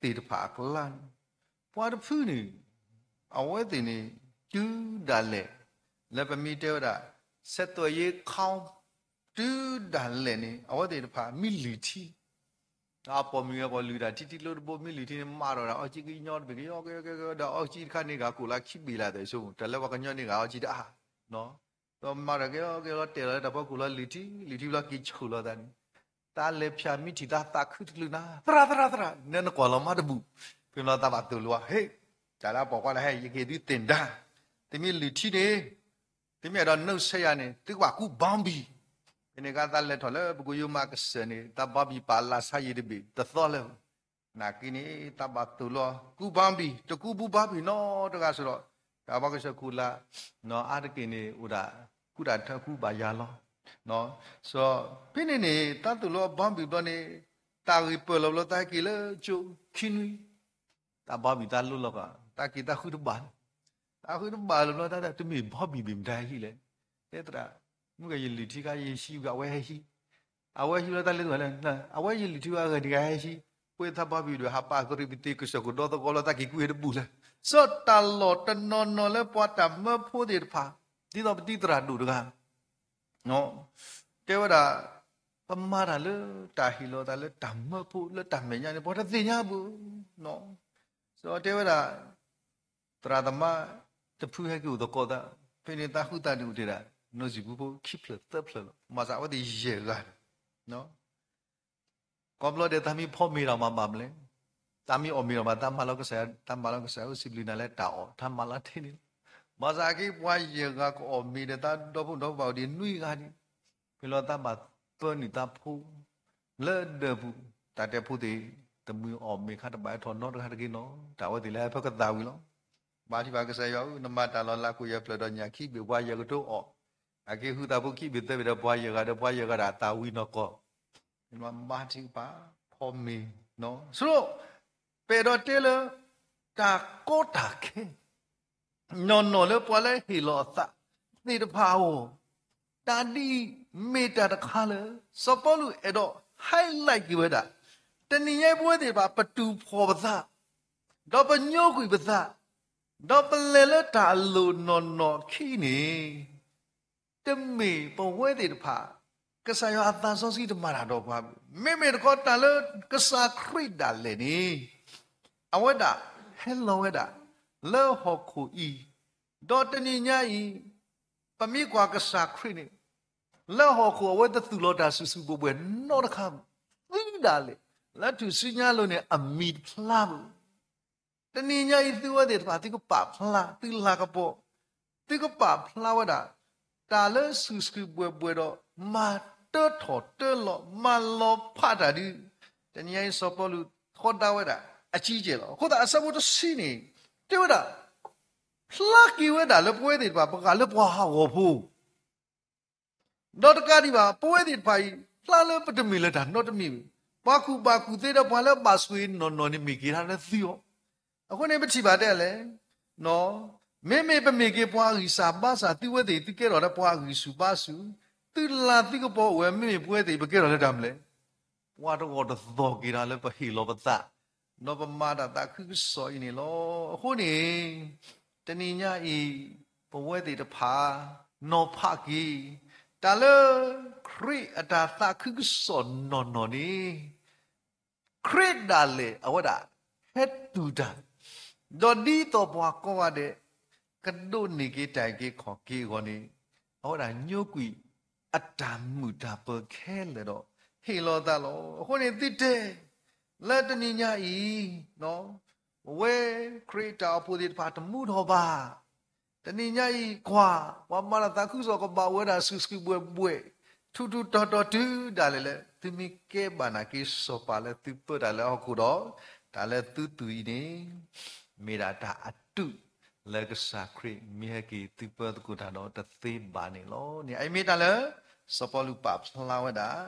သ့ၣ်တဖၣ်အကျါန့ၣ်, ပှၤတဖုန့ၣ် အဝဲသ့ၣ်န့ၣ် တုၤဒၣ်လဲာ် လၢပမ့ၢ်တဲဝဲဒၣ် ဆက်သွယ်ရေး ခေါင်း တုၤဒၣ်လဲာ်န့ၣ် အဝဲသ့ၣ်တဖၣ် မ့ၢ်လုၢ်ထံ အပိာ်မုၣ်ဂ့ၤ ပှၤလုၢ်တၢ်ထံထံကျိတဘိ မ့ၢ်လုၢ်ထံန့ၣ် မၤထီၣ်ဒၣ်အီကၠံကညီတဘ့ၣ် ကယီကယီကယီဒီး အီကၠံတခါန့ၣ် ဂၤကိၣ်လၢခံဘ့ၣ်လၢသးဆိကမိၣ် တၢ်လၢပှၤကညီန့ၣ် ဂၤအီကၠံတအါ ဒီးမၤထီၣ်ကယီကယီလီၤ တဲာ်လီၤလၢတၢ်ဖီခိၣ်လီၤ လုၢ်ထံ လုၢ်ထံဘျီက့ၤဆူၣ်လီၤသးန့ၣ် တၢ်လဲၤဖၠၣ်မ့ၢ်ထံၣ်သးသးခုတကလုာ်နၤ သရၣ်သရၣ်သရၣ် နဲနကွၢ်လီၤမးတဘူၣ် ဖဲလီၤသးဘၣ်သိၣ်လိအီၤ ဟ့ၣ် တၢ်လၢအပိာ်ခွါလၢဟဲ ယက့ၤသုသ့ၣ်ဒါ သုမ့ၢ်လုၢ်ထံန့ၣ် သုမ့ၢ်အဲၣ်ဒိးနုာ်ဆဲးယၤန့ၣ် သုကဘၣ်ကူ bomb ဘံၣ် ဖဲန့ၣ်အခါသးလဲၤထီၣ်လၢပကယိမးကစၢၢ်န့ၣ် သး bomb ဘံၣ် ပာ်လၢဆါယံၤတဘ့ၣ် တသီလၢ နာ်က့န့ၣ် သးဘၣ်သိၣ်လိအီၤ ကူ bomb ဘံၣ် တကူဘူး bomb ဘံၣ်နီတဂၤစ့ၢ်ဒီး တၢ်ဘၣ်ကစၢၢ်ခိၣ်လၢ အါတက့ၢ်န့ၣ် အိၣ်ဒၣ် ကူတၢ်ထၢကူဘၣ်ယၤလီၤ စီၤ ဖဲန့ၣ်န့ၣ် သးသိၣ်လိအီၤ bomb ဘံၣ်ဘျီန့ၣ် တၢ်ဂ့ၢ်ပၢၢ်လီၤဘျီ သးက့ၤလၢကၠိခံနွံ သး bomb ဘံၣ် သးလိလီၤကီး သးက့ၤသးဃုတဘၣ်လၢ သးဃုတဘၣ်လၢဘျီ တၢ်တမ့ၢ် bomb ဘံၣ် ဘ့ၣ်မတၤဟံၣ်လဲၣ် တဲသရၣ် မုၢ်ဂၤယလုၢ်ထံခါ ယဟံးဝံၤ အဝဲဟဲဟံး အဝဲဟံးလီၤ တၢ်လဲၤတဘၣ်လဲၣ် အဝဲယလုၢ်ထံဝဲအဂၤတဂၤဟဲဟံး ပှဲၤသး bomb ဘံၣ် ဒီးဟးပာ်သရံးပသ့ ကစၢၢ်ခိၣ်ဒီသကိးလီၤ တၢ်က့ၤကူဟဲတဘူၣ်လဲၣ် စီၤ တၢ်လီၢ်တနီၤနီၤလၢပှၤတၢ်မၢဖိသ့ၣ်တဖၣ် ဒ်သိးပတံၤသရၣ်ဒိၣ်တဂၤ တဲဝဲဒၣ် ပမၤတၢ်လၢတၢ်ဟ့ၣ်လီၤသးလၢတၢ်မၢဖိလၢတၢ်မဲာ်ညါန့ၣ် ပှၤတသ့ၣ်ညါဘၣ် စီၤတဲဝဲဒၣ် သရၣ်သမါ တဖုဟဲက့ၤအိၣ်သကိးသး ဖဲန့ၣ်သးဃုသးဒုးအိၣ်တ့ၢ်ဒၣ် နီၢ်စံၣ်ပူဖိခံဖျၢၣ်သၢဖျၢၣ်လီၤ မၤစၢ်အဝဲသ့ၣ်ယဲၢ်ဂၤန့ၣ် ကိးဘျီဒဲး သးမ့ၢ်ဖီမ့ၤဒီးမၤဘၣ်မလဲၣ်, သးမ့ၢ်အီၣ်မ့ၤဒီးမၤ သးမၤလီၤကစၢ်, သးမၤလီၤကစၢ်အိၣ်စံးဘျုးနၤလၢတၢ်အီၣ် တၢ်မၤလီၤထဲန့ၣ်လီၤ. ဘၣ်ဆၣ်က့ ပှၤယဲၢ်ဂၤကအီၣ်မ့ၤဒီး သးဒီဖိဒီဖှံဘၣ်အိၣ်ဒံးနွံဂၤန့ၣ်, ဖဲလီၤသးဘၣ်ပၢနုာ်သးဖိ လၢဒၢးပူၤ, တၢ်တဲဖိသ့ၣ်, တမုာ်အီၣ်မ့ၤခါတဘၣ်ဟဲထီၣ်နီတဂၤတဂ့ၤနီၤ, တၢ်ဝဲသ့ၣ်လၢဟဲဖၢကသးဝံၤလီၤ. ဘါထုကဖၣ်ကစၢ်ယွၤဧၢ, နမၤတၢ်လီၤလးကိၣ်ယဲၢ်ဖျၢၣ်ဒီးညၣ်ခံဘ့ၣ် ပှၤယဲၢ်ကထိအီၣ်, အက့ၤဃုသးဖိခံဘ့ၣ်သၢဘ့ၣ်ဒီးပှၤယဲၢ်ဂၤဒီး ပှၤယဲၢ်ဂၤဒၣ်အသးဝံၤနီၢ်ကီၢ်, ဘါထုကဖၣ် ဖီမ့ၤ, ဆိ ပအဲၣ်ဒိးတဲလၢ တၢ်ကီတၢ်ခဲ နီၢ်နီၢ်လၢပှၤလၢဟ့ၣ်လီၤအသးသ့ၣ်တဖၣ်အဂီၢ်, တၢ်ဒ်အံၤ မ့ၢ်တၢ်တခါလၢ စီၤပီလူးအဲၣ်ဒိး highlight က့ၤဝဲဒၣ်, တနံၤညါအံၤပဝဲသ့ၣ်တဖၣ် ပတူၢ်ဖှီၣ်ပသး, ဒီးပညိကွံာ်ပသး, ဒီးပလဲၤလၢတၢ်အလိၤနီၢ်နီၢ်ခံန့ၣ် တမ့ၢ်ပဝဲသ့ၣ်တဖၣ် ကစၢ်ယွၤအသးစီဆှံတမၤတၢ်ဒီးပှၤဘၣ်. မ့မ့ၢ်တခီ တၢ်လၢကစၢ်ခရံာ်ဒၣ်လဲာ်န့ၣ် အဝဲဒၣ်ဟဲလီၤဝဲဒၣ် လၢဟီၣ်ခိၣ်အံၤ, ဒီးတနံၤညါအံၤ ပမ့ၢ်ကွၢ်ကစၢ်ခရံာ်န့ၣ် လၢဟီၣ်ခိၣ်အဝဲတသူၣ်လီၤတၢ်စုာ်စုာ်ဘှဲၣ်ဘှဲၣ်နီတခါဘၣ်, သုဒၣ်လဲာ် လၢထူၣ်စုညါလိၤန့ၣ် အမံၤတဖျါဘၣ်. တနံၤညါအံၤ သုဝဲသ့ၣ်တဖၣ် သုကပာ်ဖျါ သုလၤကပီၤ, သုကပာ်ဖျါဝဲဒၣ် တၢ်လၢစုာ်စုာ်ဘှဲၣ်ဘှဲၣ်ဒီး မၤတၢထီၣ်တၢလီၤ မၤလီၤဖးတၢ်ဒုး, တနံၤညါအံၤ စီၤပီလူးထီဒါဝဲဒၣ် အကံကဲၢ်လီၤ. အဃိသတး အဆၢဖိတဆံန့ၣ် တဲဝဲဒၣ် ဖျါက့ၤဝဲဒၣ်လၢပဝဲသ့ၣ်တဖၣ် ပဂၤလၢပှၤဟးဂီၤဖိ ဒီးတကးဒံးဘၣ် ပဝဲသ့ၣ်တဖၣ်အံၤ ဖျါလၢပတမ့ၢ်လၢတၢ်နီတမံၤဘၣ်. ပှၤကူၣ်ဘၣ်ကူၣ်သ့ဒီးပှၤလၢဘၣ်ဆိၣ်ဂ့ၤနီၢ်နီၢ်န့ၣ် မ့ၢ်က့ၤတၢ်လၢသုအီၤ. အဃိန့ၣ် ပထံၣ်ဘၣ်ဒ်လဲၣ်, မ့မ့ၢ်ပမ့ၢ်က့ၤပှၤဂံၢ်စၢ်ဘါစၢ် သုဝဲသ့ၣ် သုကဲထီၣ်လၢပှၤဂံၢ်ဆူၣ်ဘါဆူၣ်, သုလၤသုကပီၤအိၣ်ဝဲ မ့မ့ၢ်ပဝဲသ့ၣ် ပကဲထီၣ်လၢတၢ်မနုၤလဲၣ်. ပှၤတဂီၢ်တသီၣ်က့ၤတၢ်လၢပဟ့ၣ်လီၤပသး ဒီးပမၤတၢ်သးခုကစီၣ်အံၤန့ၣ်လီၤ. အဃိန့ၣ် တနံၤညါအံၤ ပဝဲသ့ၣ်တဖၣ် နီၤဖးက့ၤ တၢ်လၢ ခရံာ်အတၢ်သးခုကစီၣ်နီၢ်နီၢ်န့ၣ် ခရံာ်ဒၣ်လဲာ်အဝဲဒၣ် ဟဲတူၢ်တၢ်, ဒီးဒ်သိးပှၤကိးဂၤဒဲး ကဒိးန့ၢ်က့ၤတၢ်အုၣ်က့ၤခီၣ်က့ၤအဂီၢ်န့ၣ် အဝဲဒၣ်ညိကွံာ်အတၢ်မုာ်တၢ်ပၢၤခဲလၢာ်ဒီး ဟ့ၣ်လီၤသးလီၤ. အဃိန့ၣ်သုတဲ လၢတနံၤညါအံၤ ပဝဲခရံာ်အတၢ်အိၣ်ဖှိၣ်သ့ၣ်တဖၣ်တမူထီၣ်ဘၣ်. တနံၤညါအံၤကွၢ် ပှၤမၤတၢ်သးခုကစီၣ်ကဘၣ်အိၣ်ဝဲဒၣ်စုာ်စုာ်ဘှဲၣ်ဘှဲၣ် ထူးထူးတီၤတီၤတုၤဒၣ်လဲာ်လၢ သုမ့ၢ်ကဲဘၣ်နာ်က့စီၤပၤလၢသုပၢတၢ်လၢဟီၣ်ခိၣ်ဒီး တၢ်လၢသုသူၣ်အံၤန့ၣ် မ့ၢ်ဒၣ်တၢ်အတု လၢကစၢ်ခရံာ်မ့ၢ်ဟဲက့ၤ သုပၢသကိးတၢ်ဒီးတသ့ဘၣ်န့ၣ်လီၤ. န့ၣ်အမ့ၢ်တၢ်လၢ စီၤပီလူးပာ်ဖျါဝဲဒၣ်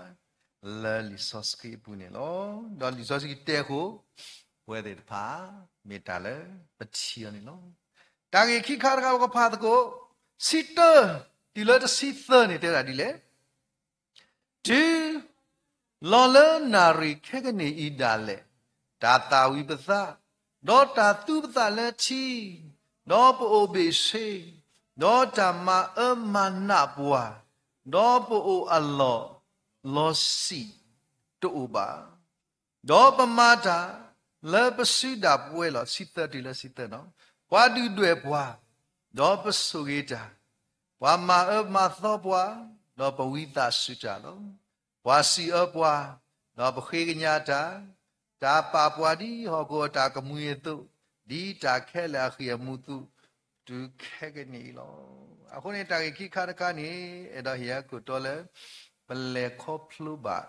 လၢလံာ်စီဆှံအပူၤန့ၣ်လီၤ. ဒီးလံာ်စီဆှံတဲအဃိ ပဝဲသ့ၣ်တဖၣ် မ့ၢ်တၢ်လၢပထံၣ်အီၤန့ၣ်လီၤ. တၢ်ဂ့ၢ်ခံခါတခါ ပကဖးသကိး ဆံတၢ တုၤလၢတဆံသၢန့ၣ် တဲဝဲဒၣ်ဒ်လဲၣ်. တုၤ လီၤလၢနၣ်ရံၣ်ခဲကနံၣ်အံၤဒၣ်လဲာ် တၢ်သၣ်ဝံၤပသး, ဒီးတၢ်သူပသးလၢထံ, ဒီးပအိၣ်ဘ့ၣ်ဆ့, ဒီးတၢ်မၤအၢမၤနးပှၤ, ဒီးပအိၣ်အလီၢ်လီၤဆံးတအိၣ်ဘၣ်. ဒီးပမၤတၢ်လၢပစုဒၣ်ပဝဲလီၤ. ဆံသၢတုၤလၢဆံသၢနီၤ. ပှၤဒုၣ်ဒွဲၣ်ပှၤ, ဒီးပဆိၣ်ဂ့ၤတၢ်, ပှၤမၤအၢမၤသီပှၤ, ဒီးပဝံသးစူၤတၢ်လီၤ. ပှၤစံၣ်အၢပှၤ, ဒီးပဃ့ကညးတၢ်, တၢ်ပာ်ပှၤဒ်ဟီၣ်ခိၣ်အတၢ်ကမှံအသိး, ဒ်တၢ်ခဲလၢာ်အဃံၢ်အမူးအသိး, တုၤခဲကနံၣ်အံၤလီၤ. အဃိန့ၣ် တၢ်ဂ့ၢ်ခံခါတခါန့ၣ် အဲၣ်ဒိးဟ့ၣ်ယၤခိၣ်တီလၢ ပလဲၤခီဖျိဘၣ်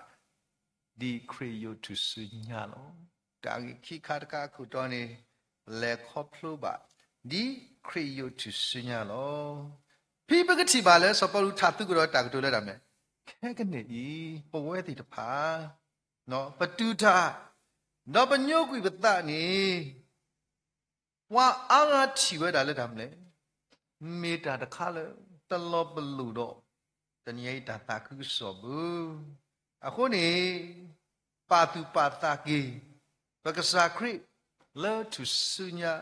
ဒ်ခရံာ်ယိးထူၣ်စုညါလီၤ. တၢ်ဂ့ၢ်ခံခါတခါအခိၣ်တီန့ၣ် ပလဲၤခီဖျိဘၣ် ဒ်ခရံာ်ယိးထူၣ်စုညါလီၤ. ဖဲပကထံၣ်ဘၣ်လၢစီၤပီလူးထးသူကဒီးတၢ်ကတိၤလၢတၢ်မနုၤလဲၣ်, ခဲကနံၣ်အံၤ ပဝဲသ့ၣ်တဖၣ် ပတုာ်တၢ်, ဒီးပညိကွံာ်ပသးန့ၣ် ပှၤအါဂၤထံၣ်ဝဲဒၣ်လၢတၢ်မနုၤလဲၣ်, မ့ၢ်တၢ်တခါလၢ တလီၤပလိာ်ဒီး တနံၤအံၤတၢ်သးခုကစီၣ်ဘၣ်. အဃိန့ၣ် ပာ်သူၣ်ပာ်သးက့ၤ ပကစၢ်ခရံာ်လၢထူၣ်စုညါ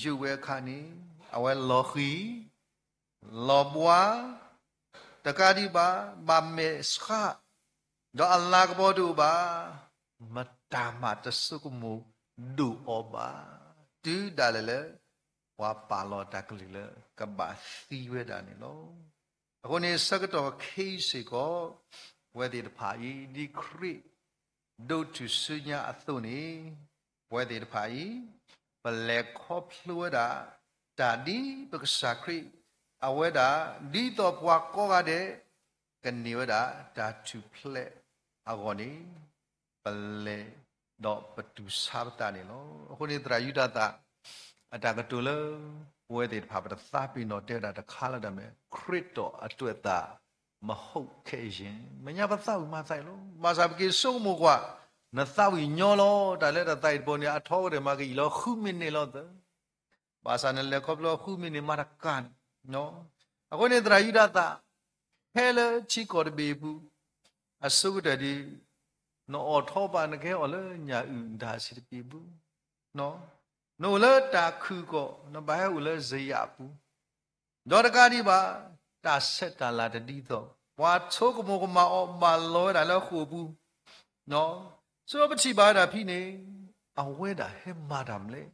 ယိးဝဲအခါန့ၣ် အဝဲလီၤဃံၤ လီၤဘှါ, တကးဒံးဘၣ် ဘၣ်မဲာ်ဆှး, ဒီးအလၤကပီၤတအိၣ်ဘၣ်, မတၤမးတဆိကမိၣ်ဒိၣ်အီၤဘၣ်, တုၤဒၣ်လဲာ်လၢ ပှၤပာ်လီၤတၢ်ကလုၢ်လၢကဘၣ်သံဝဲဒၣ်န့ၣ်လီၤ. အဃိန့ၣ် ဆၢကတီၢ်ခဲအံၤစ့ၢ်ကီး ပဝဲသ့ၣ်တဖၣ်အံၤ ဒ်ခရံာ်ဒိးထူၣ်စုညါအသိးန့ၣ် ပဝဲသ့ၣ်တဖၣ်အံၤ ပလဲၤခီဖျိဝဲဒၣ် တၢ်ဒ်ပကစၢ်ခရံာ် အဝဲဒၣ် ဒ်သိးပှၤကိးဂၤဒဲး ကန့ၢ်ဝဲဒၣ်တၢ်ထူၣ်ဖျဲးအဂီၢ်န့ၣ် ပလဲၤဒီးပတုာ်ဆါပသးန့ၣ်လီၤ. အဃိန့ၣ် သရၣ်ယူဒၤသၣ် အတၢ်ကတိၤလၢ ပဝဲသ့ၣ်တဖၣ် ပတသးပ့ၤနီၣ်တဲဝဲဒၣ်တခါလၢတၢ်မနုၤလဲၣ်, ခရစ်တော်အတွက်သာ မဟုတ်ခဲ့ရင်, မဲာ်ညါပသးဝံၣ်မၤသးအံၤလီၤ. ဘၣ်ဆၣ်ပက့ၤဆိကမိၣ်ကွၢ် နသးဝံၣ်ညီလီၤ. တၢ်လၢတၢ်သးဝံၣ်တဘိန့ၣ် အထီကတၢၢ်မၤကယံာ်လီၤ ဃုမံးနံးလီၤသၢ ဘၣ်ဆၣ်နလဲၤခီဖျိဃုမံးနံးမးတကးန့ၣ်, အဃိန့ၣ်သရၣ်ယူဒၤသၣ် ဟဲလၢထံကီၢ်တဘ့ၣ်အပူၤ, အဆိကတၢၢ်ဒ် နအိၣ်ထီၣ်ဘၣ် နကဟဲအီၣ်လၢညၣ်အုၣ်တၢ်စံးတပ့ၤပူၤ, နအိၣ်လၢတၢ်ခုၣ်ကီၢ် နဘၣ်ဟဲအိၣ်လၢစယၣ်အပူၤ, ဒီးတကးဒံးဘၣ် တၢ်ဆဲးတၢ်လၤတဒ်သိး ပှၤဆိကမိၣ်ကမၣ်အီၤဘၣ်လီၤဝဲဒၣ်လၢဃိာ်ပူၤ, ဆိပထံၣ်ဘၣ်ဝဲဒၣ်ဖဲန့ၣ် အဝဲဒၣ်ဟဲမၤတၢ်မနုၤလဲၣ်.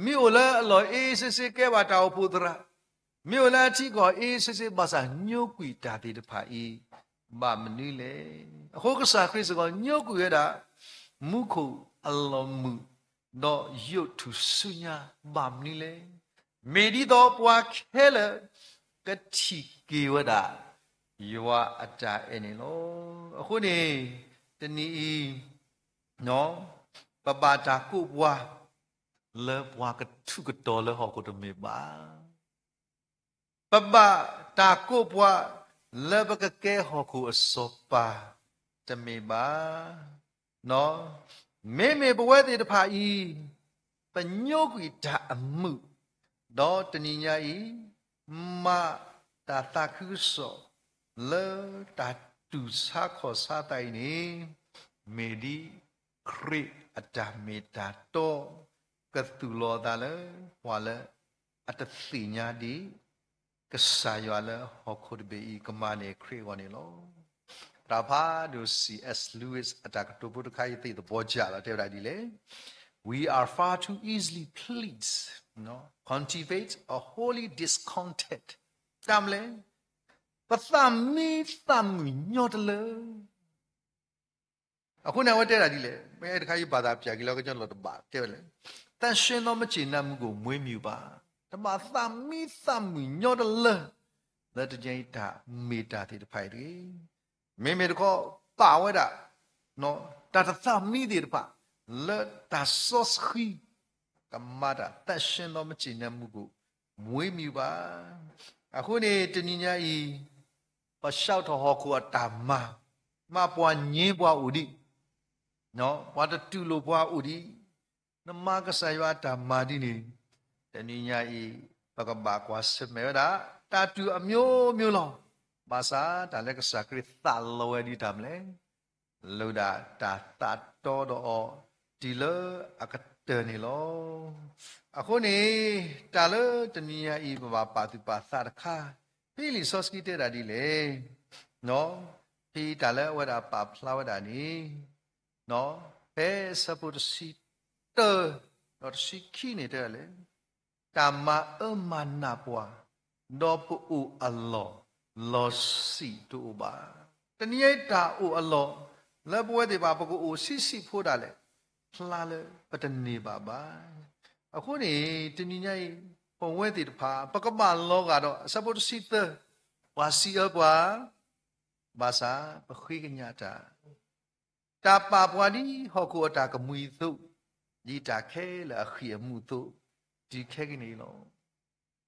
မ့ၢ်အိၣ်လၢအလီၢ်အ့စ့စ့ကဲဘၣ်တၢ်အိၣ်ဖှိၣ်သရၣ်, မ့ၢ်အိၣ်လၢအထံကီၢ်အ့စ့စ့ ဘၣ်ဆၣ်ညိကွံာ်တၢ်သ့ၣ်တဖၣ်အံၤ ဘၣ်မနုၤလဲၣ်. အဃိကစၢ်ခရံာ်စ့ၢ်ကီးညိကွံာ်ဝဲဒၣ် မူခိၣ်အလီၢ်မုာ် ဒီးယိးထူၣ်စုညါဘၣ်မနုၤလဲၣ်. မ့ၢ်ဒ်သိးပှၤခဲလၢာ် ကထံၣ်က့ၤဝဲဒၣ် ယွၤအတၢ်အဲၣ်န့ၣ်လီၤ. အဃိန့ၣ် တနံၤအံၤ ပဘၣ်တၢ်ကိးပှၤ လၢပှၤကထူးကတီၤလၢဟီၣ်ခိၣ်တမ့ၢ်ဘၣ်. ပဘၣ်တၢ်ကိးပှၤ လၢပကကဲဟီၣ်ခိၣ်အစီၤပၤတမ့ၢ်ဘၣ်. မ့မ့ၢ်ပဝဲသ့ၣ်တဖၣ်အံၤ ပညိကွံာ်တၢ်အမုာ်, ဒီးတနံၤညါအံၤ မၤတၢ်သးခုကစီၣ် လၢတၢ်တူၢ်ဆါခီၣ်ဆါသးအံၤန့ၣ် မ့ၢ်ဒ်ခရံာ်အတၢ်မ့ၢ်တၢ်တီ ကသူၣ်လီၤအသးလၢ ပှၤလၢအတသ့ၣ်ညါဒံး ကစၢ်ယွၤလၢဟီၣ်ခိၣ်တဘ့ၣ်အံၤ ကမၤန့ၢ်ခရံာ်အဂီၢ်န့ၣ်လီၤ. သရၣ်ဖးဒိၣ် C S Lewis အတၢ်ကတိၤဖိတခါအံၤ ယသ့ၣ်သဘီကၢ်လီၤ တဲဝဲဒၣ်ဒ်လဲၣ်, We are far too easily pleased, cultivate a holy discontent. တၢ်မနုၤလဲၣ်, ပသးမံသးမုာ်ညီတလၢ အဃိန့ၣ် အဝဲတဲဒၣ်ဒ်လဲၣ်, မ့ၢ်အဲၣ်တခါယဘၣ်သးပၠးက့ၤလၢကညီလီၤတဘၣ် တဲဝဲလဲၣ်, သန့်ရှင်းသော မကျေနပ်မှုကို မွေးမြူပါ. တဘၣ်သးမံသးမုာ်ညီတလၢ လၢတနံၤအံၤတၢ်မ့ၢ်တၢ်သ့ၣ်တဖၣ်အံၤတဂ့ၤ. မ့မ့ၢ်တခီ ပာ်ဝဲဒၣ် တၢ်တသးမံသ့ၣ်တဖၣ် လၢတၢ်စီဆှံ ကမၤတၢ် သန့်ရှင်းသော မကျေနပ်မှုကို မွေးမြူပါ. အဃိန့ၣ် တနံၤညါအံၤ ပဆှၢထီၣ်ဟီၣ်ခိၣ်အတၢ်မၤ, မ့ၢ်ပှၤငြင်းပှၤအိၣ်ဒံး, ပှၤတတူၢ်လိာ်ပှၤအိၣ်ဒံး, နမၤကစၢ်ယွၤအတၢ်မၤဒ်န့ၣ်, တနံၤညါအံၤ ပကဘၣ်ကွၢ်ဆၢၣ်မဲာ်ဝဲဒၣ် တၢ်တူၢ်အမျိုးမျိုးလီၤ. ဘၣ်ဆၣ် တၢ်လၢကစၢ်ခရံာ်သးလီဝဲဒ်တၢ်မနုၤလဲၣ်, လိၣ်ဒၣ်တၢ်သးတီဒီးအီၤ တုၤလၢအက အဆၢဖိတဆံတၢန့ၣ်လီၤ. အဃိန့ၣ် တၢ်လၢတနံၤညါအံၤ ပဘၣ်ပာ်သူၣ်ပာ်သးတခါ, ဖဲလံာ်စီဆှံတဲဒၣ်ဒ်လဲၣ်, ဖဲတၢ်လၢအဝဲဒၣ်ပာ်ဖျါဝဲဒၣ်န့ၣ်, ဖဲအဆၢဖိတဆံတၢ ဒီးတဆံခံန့ၣ်တဲဒၣ်လဲၣ်, တၢ်မၤအၢမၤနးပှၤ, ဒီးပအိၣ်အလီၢ် လီၤဆံးတအိၣ်ဘၣ်. တနံၤညါအံၤတၢ်အိၣ်အလီၢ် လၢပဝဲသ့ၣ်တဖၣ် ပကအိၣ်ဆံးဆံးဖိဒၣ်လဲာ် ဖျါလၢပတန့ၢ်ဘၣ်ဘၣ်. အဃိန့ၣ် တနံၤညါအံၤ ပဝဲသ့ၣ်တဖၣ် ပကဘၣ်လီၤဂာ်ဒီး အဆၢဖိတဆံသၢ, ပှၤစံးအၢပှၤ, ဘၣ်ဆၣ်ပဃ့ကညးတၢ် တၢ်ပာ်ပှၤဒ်ဟီၣ်ခိၣ်အတၢ်ကမှံအသိး, ဒ်တၢ်ခဲလၢာ်အဃံၢ်အမူးအသိး, တုၤခဲကနံၣ်အံၤလီၤ.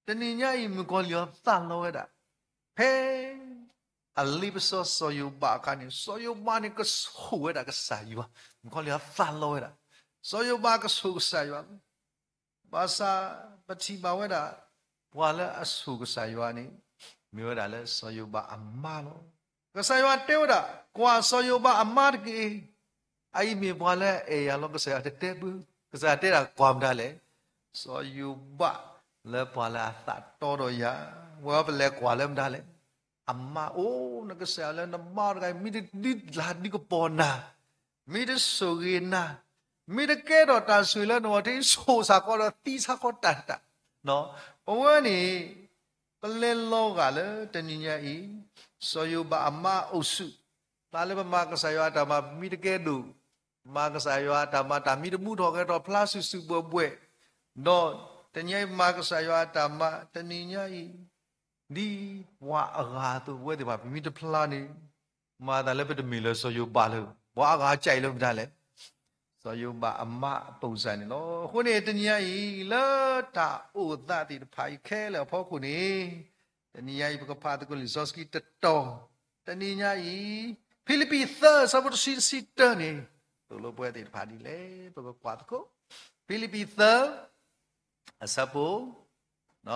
တနံၤညါအံၤ မုၣ်ကီၤလံၢ်အီၤသးလီဝဲဒၣ်, ဖဲအလ့ပစီစီၤယိၤဘးအခါန့ၣ် စီၤယိၤဘးန့ၣ်ကဆိၣ်ဝဲဒၣ်ကစၢ်ယွၤ, မုၣ်ကီၤလံၢ်အီၤသးလီဝဲဒၣ်, စီၤယိၤဘးကဆိၣ်ကစၢ်ယွၤလီၤ. ဘၣ်ဆၣ်ပထံၣ်ဘၣ်ဝဲဒၣ် ပှၤလၢအဆိၣ်ကစၢ်ယွၤန့ၣ် မ့ၢ်ဝဲဒၣ်လၢစီၤယိၤဘးအမါလီၤ. ကစၢ်ယွၤတဲဝဲဒၣ် ကွၢ်စီၤယိၤဘးအမါတက့ၢ်. အအံၤမ့ၢ်ပှၤလၢအအဲၣ်ယၤလီၤ. ကစၢ်ယွၤတတဲဘၣ်, ကစၢ်ယွၤတဲဒၣ်ကွၢ်မတၤလဲၣ်, စီၤယိၤဘးလၢပှၤလၢအသးတီဒီးယၤ, ဝဲပလဲၤကွၢ်လၢမတၤလဲၣ်, အမါအိၣ် နကစၢ်ယွၤလၢနမါတဂၤအံၤ မ့ၢ်တဒုးလၤဒုးကပီၤနၤ, မ့ၢ်တဆိၣ်ဂ့ၤနၤ, မ့ၢ်တကဲထီၣ်တၢ်ဆိၣ်ဂ့ၤလၢနဂီၢ် တဆိၣ်စ့ၢ်ကီးဒီးသံစ့ၢ်ကီးတၢ်တၢ်, ပဝဲန့ၣ် ပလဲၤလီၤဂာ်လၢတနံၤညါအံၤ စီၤယိၤဘးအမါအအိၣ်ဆူၣ်, သးလၢပမၤကစၢ်ယွၤအတၢ်မၤ ပမ့ၢ်တကဲဒိၣ်, မၤကစၢ်ယွၤအတၢ်မၤ တၢ်မ့ၢ်တမူထီၣ်ဂဲၤထီၣ်ဖျါစုာ်စုာ်ဘှဲၣ်ဘှဲၣ်, ဒီးတနံၤညါအံၤပမၤကစၢ်ယွၤအတၢ်မၤ တနံၤညါအံၤ ဒ်ပှၤအဂၤအသိး ပဝဲသ့ၣ်တဖၣ် ပမ့ၢ်တဖျါန့ၣ် မၤသးလၢပတမ့ၢ်လၢစီၤယိၤဘးလၢၤ, ပှၤအဂၤကဲအံၤလၢမတၤလဲၣ်, စီၤယိၤဘးအမါအပိစၢ်န့ၣ်လီၤ. အဃိန့ၣ် တနံၤညါအံၤ လၢတၢ်အိၣ်သးသ့ၣ်တဖၣ်အံၤခဲလၢာ်အဖီခိၣ်န့ၣ်, တနံၤညါအံၤ ပကဖးသကိးလံာ်စီဆှံတတီၤ, တနံၤညါအံၤ ဖံလံးပံးသၢ အဆၢဖိတဆံ တဆံတၢန့ၣ် သိၣ်လိပဝဲသ့ၣ်တဖၣ်ဒ်လဲၣ် ပကကွၢ်သကိး, ဖံလံးပံးသၢ အဆၢဖိ ဖံ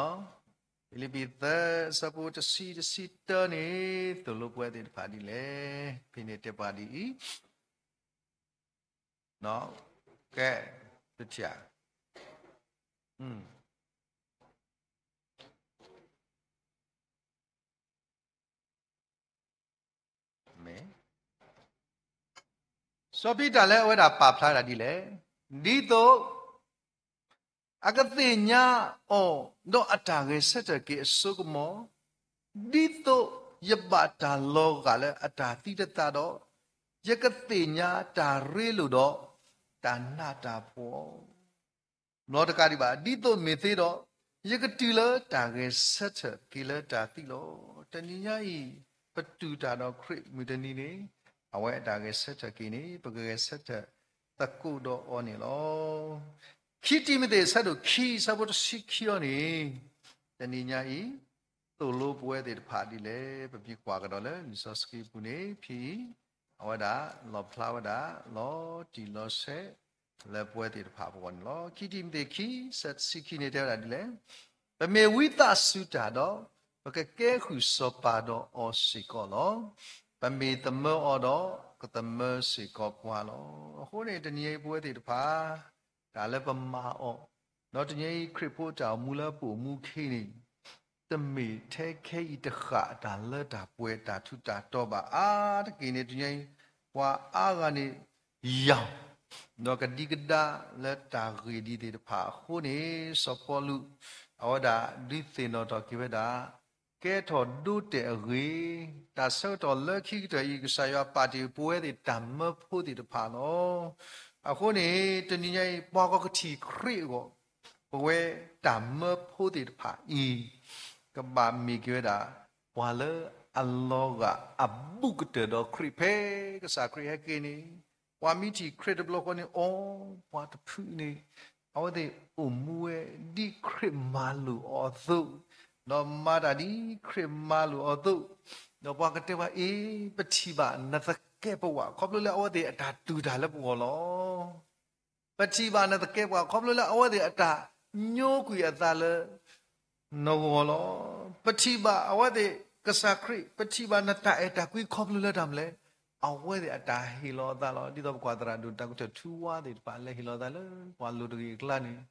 လံးပံးသၢ အဆၢဖိတဆံ တဆံတၢန့ၣ် သိၣ်လိပဝဲသ့ၣ်တဖၣ်ဒ်လဲၣ်, ဖဲန့ၣ်တဲပှၤဒ်အံၤ, ကဲ, တထံၣ်ဧါ, မ့ၢ် စီၤပံတၢ်လၢအဝဲဒၣ်ပာ်ဖျါဒၣ်ဒ်လဲၣ်, ဒ်သိး အကသ့ၣ်ညါအီၤဒီးအတၢ်ဂဲၤဆၢထၢၣ်က့ၤအစိကမီၤ, ဒ်သိးယဘၣ်တၢ်လီၤဂာ်လၢအတၢ်သံတသးဒီး, ယကသ့ၣ်ညါတၢ်ရ့လိာ်ဒီး တၢ်နးတၢ်ဖှီၣ် ဘျီတကးဒံးဘၣ် ဒ်သိးမ့ၢ်သ့ဒီး, ယကတုၤလၢတၢ်ဂဲၤဆၢထၢၣ်က့ၤလၢတၢ်သံလီၤ. တနံၤညါအံၤ ပတူၢ်တၢ်ဒီးခရံာ်မုၢ်တနံၤန့ၣ်, အဝဲအတၢ်ဂဲၤဆၢထၢၣ်က့ၤန့ၣ် ပကဂဲၤဆၢထၢၣ်သကိးဒီးအီၤန့ၣ်လီၤ. ခံတံၤမသ့း အဆၢဒိၣ်ခံ အဆၢဖိတဆံခံအံၤန့ၣ်, တနံၤညါအံၤ သိၣ်လိပဝဲသ့ၣ်တဖၣ်ဒ်လဲၣ် ပမ့ၢ်ကွၢ်ကဒီးလၢလံာ်စီဆှံပူၤန့ၣ် ဖဲအံၤ အဝဲဒၣ်လီၣ်ဖျါဝဲဒၣ် လီၤတံၢ်လီၤဆဲး လၢပဝဲသ့ၣ်တဖၣ်အဂီၢ်န့ၣ်လီၤ. ခံတံၤမသ့းခံ ဆၢတဆံခံန့ၣ်တဲဝဲဒၣ်ဒ်လဲၣ်, ပမ့ၢ်ဝံသးစူၤတၢ်ဒီး, ပကကဲဃုာ်စီၤပၤဒီးအီၤစ့ၢ်ကီးလီၤ. ပမ့ၢ်သမၢအီၤဒီး, ကသမၢစ့ၢ်ကီးပှၤလီၤ. အဃိန့ၣ် တနံၤအံၤပဝဲသ့ၣ်တဖၣ် တၢ်လၢပမၤအီၤ, ဒီးတနံၤအံၤခရံာ်ဖိတၢ်အိၣ်မူလၢပအိၣ်မူခဲအံၤန့ၣ် တမ့ၢ်ထဲခဲအံၤတဃၣ် တၢ်လၢတၢ်ပှဲၤတၢ်ထူးတၢ်တီၤဘၣ်အါတက့ၢ်န့ၣ် တနံၤအံၤ ပှၤအါဂၤန့ၣ် ယၢ် ဒီးကဒံကဒါလၢတၢ်ဂ့ၢ်ဒ်သ့ၣ်တဖၣ်အဃိန့ၣ် စီၤပီလူး အဝဲဒၣ်ဒုးသ့ၣ်နီၣ်ထီၣ်က့ၤဝဲဒၣ် ကဲထီၣ်ဒိတဲာ်အဂ့ၢ်, တၢ်ဆၢကတီၢ်လၢခံကတၢၢ်အံၤ ကစၢ်ယွၤပာ်တ့ၢ်ပဝဲသ့ၣ်တၢ်မၢဖိသ့ၣ်တဖၣ်လီၤ. အဃိန့ၣ် တနံၤညါအံၤ ပှၤဂီၢ်ကထံၣ်ခရံာ်အဂီၢ် ပဝဲတၢ်မၢဖိသ့ၣ်တဖၣ်အံၤ ကဘၣ်မ့ၢ်က့ၤဝဲဒၣ် ပှၤလၢအလီၤဂာ်အဘူးကတၢၢ်ဒီးခရံာ်ဖဲကစၢ်ခရံာ်ဟဲက့ၤန့ၣ်, ပှၤမ့ၢ်ထံၣ်ခရံာ်တဘျီဃီန့ၣ် အိ ပှၤတဖုန့ၣ် အဝဲသ့ၣ်အိၣ်မူဝဲဒ်ခရံာ်မၤလိာ်အီၤအသိး, ဒီးမၤတၢ်ဒ်ခရံာ်မၤလိာ်အီၤအသိး, ဒီးပှၤကတဲဝဲ အ့ ပထံၣ်ဘၣ်နသကဲးပဝး ခီဖျိလၢအဝဲသ့ၣ်အတၢ်တူၢ်တၢ်လၢပဂီၢ်လီၤ. ပထံၣ်ဘၣ်နသကဲးပဝး ခီဖျိလၢအဝဲသ့ၣ်အတၢ်ညိကွံာ်အသးလၢနဂီၢ်လီၤ. ပထံၣ်ဘၣ်အဝဲသ့ၣ်ကစၢ်ခရံာ် ပထံၣ်ဘၣ်နတၢ်အဲၣ်တၢ်ကွံခီဖျိလၢတၢ်မနုၤလဲၣ်. အဝဲသ့ၣ်အတၢ်ဟ့ၣ်လီၤအသးလီၤ. ဒ်သိးပကွၢ်သရၣ်ဒိၣ်တၢ်ကတၢၢ်ထူဝါသ့ၣ်တဖၣ် လဲၤဟ့ၣ်လီၤအသးလၢပှၤလိၤတဂ့ၤအကျါန့ၣ်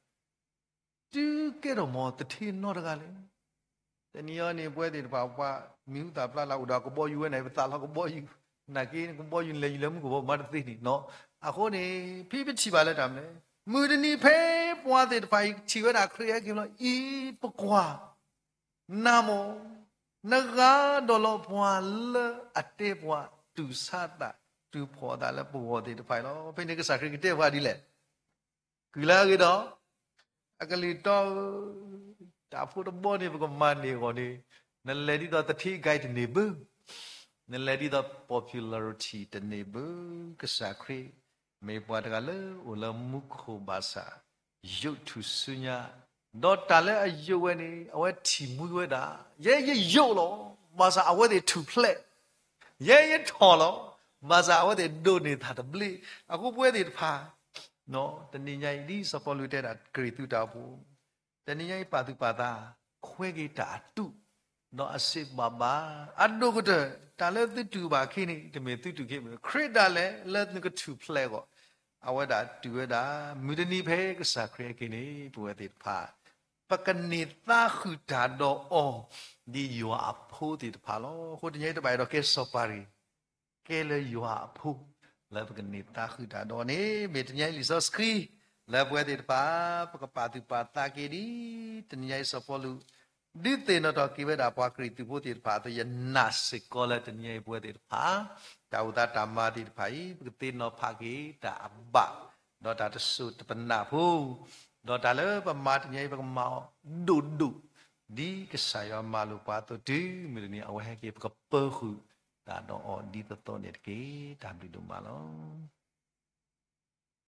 တုၤကဲထီၣ်မ်သထ့နီတဂၤလဲၣ်. တနံၤအံၤန့ၣ် ပဝဲသ့ၣ်တဖၣ် ပှၤမံၤဟူသၣ်ဖျါလၢအိၣ်ဒီးကဘီယူၤဝဲန့ၣ် ပသးလီကဘီယူၤ, နာ်က့ကဘီယူၤလဲၤယူၤလၢမူခိၣ်ဘီမးတသ့န့ၣ်နီၤ. အဃိန့ၣ် ဖဲပထံၣ်ဘၣ်လၢတၢ်မနုၤလဲၣ်, မုၢ်တနံၤဖဲပှၤသ့ၣ်တဖၣ်အံၤထံၣ်ဝဲဒၣ်ခရံာ်ဟဲက့ၤလီၤအံၤ ပကွၢ် နၤမ့ၢ် နဂၤဒီးလီၤပှၤလၢအတဲပှၤ တူၢ်ဆါသး တူၢ်ဖှီၣ်သးလၢပဂီၢ်သ့ၣ်တဖၣ်အံၤလီၤ. ဖဲန့ၣ်ကစၢ်ခရံာ်ကတဲပှၤဒ်လဲၣ်, ကုၢ်လၢအဂ့ၤဒီး အကလုၢ်တီဧၢ, တၢ်ဖိတဘီန့ၣ် ပကမၤန့ၢ်အဂီၢ်န့ၣ် နလဲၤဒ်သိးသထ့ဂဲၤတန့ၢ်ဘၣ်, နလဲၤဒ်သိး popularity တန့ၢ်ဘၣ်. ကစၢ်ခရံာ် မ့ၢ်ပှၤတဂၤလၢအိၣ်လၢမူခိၣ်ဘၣ်ဆၣ် ယိးထူၣ်စုညါ, ဒီးတၢ်လၢအယိးဝဲန့ၣ် အဝဲထံၣ်မှံဝဲဒၣ်, ယဲယယိးလီၤ, ဘၣ်ဆၣ်အဝဲသ့ၣ်ထူၣ်ဖျဲး, ယဲယထီၣ်လီၤ, ဘၣ်ဆၣ်အဝဲသ့ၣ်ဒိးန့ၢ်တၢ်တဘျ့. အဃိပဝဲသ့ၣ်တဖၣ် တနံၤညါအံၤ ဒ်စီၤပီလူးတဲဒၣ် ကရံၣ်သူးတၢ်အိၣ်ဖှိၣ်, တနံၤညါအံၤပာ်သူၣ်ပာ်သး ခွဲက့ၤတၢ်အတူး, ဒီးအစံးဘၣ်ဘၣ်, အဒိၣ်ကတၢၢ် တၢ်လၢသုတူၢ်ဘၣ်အခံန့ၣ် တမ့ၢ်သုတူၢ်က့ၤမ့ၢ် ခရံာ်ဒၣ်လဲာ်လၢနကထူၣ်ဖျဲးအဂီၢ်, အဝဲဒၣ်တူၢ်ဝဲဒၣ် မုၢ်တနံၤဖဲကစၢ်ခရံာ်ဟဲက့ၤန့ၣ် ပဝဲသ့ၣ်တဖၣ် ပကန့ၢ်သါဃုာ်တၢ်ဒီးအီၤ ဒ်ယွၤအဖိသ့ၣ်တဖၣ်လီၤ. အဃိတနံၤအံၤတဘၣ်အဲၣ်ဒိးကဲစီၤပၤတဂ့ၤ ကဲလၢယွၤအဖိ, လၢပကန့ၢ်သါဃုာ်တၢ်ဒီးအီၤန့ၣ် မ့ၢ်တနံၤအံၤလံာ်စီဆှံ လၢပဝဲသ့ၣ်တဖၣ် ပကပာ်သူၣ်ပာ်သးက့ၤဒ် တနံၤညါအံၤစီၤပီလူး ဒုးသ့ၣ်နီၣ်ထီၣ်က့ၤဝဲဒၣ်ပှၤကရံၣ်သူးဖိသ့ၣ်တဖၣ်အသိး ယနာ်စ့ၢ်ကီးလၢတနံၤညါအံၤပဝဲသ့ၣ်တဖၣ် တၢ်အိၣ်သးတၢ်မၤသ့ၣ်တဖၣ်အံၤ ပကသ့ၣ်နီၣ်ဖးက့ၤတၢ်အဘၣ် ဒီးတၢ်တစိၢ်တပနၢ်ဖိ ဒီးတၢ်လၢပမၤတနံၤအံၤ ပကမၤအီၤဒိၣ်ဒိၣ် ဒ်ကစၢ်ယွၤမၤလိာ်ပှၤအသိးတုၤမုၢ်တနံၤ အဝဲဟဲက့ၤ ပကပၢဃုာ်တၢ်ဒီးအီၤဒ်သိးသိးန့ၣ်တက့ၢ်. တၢ်ဘျုးဒိၣ်မးလီၤ.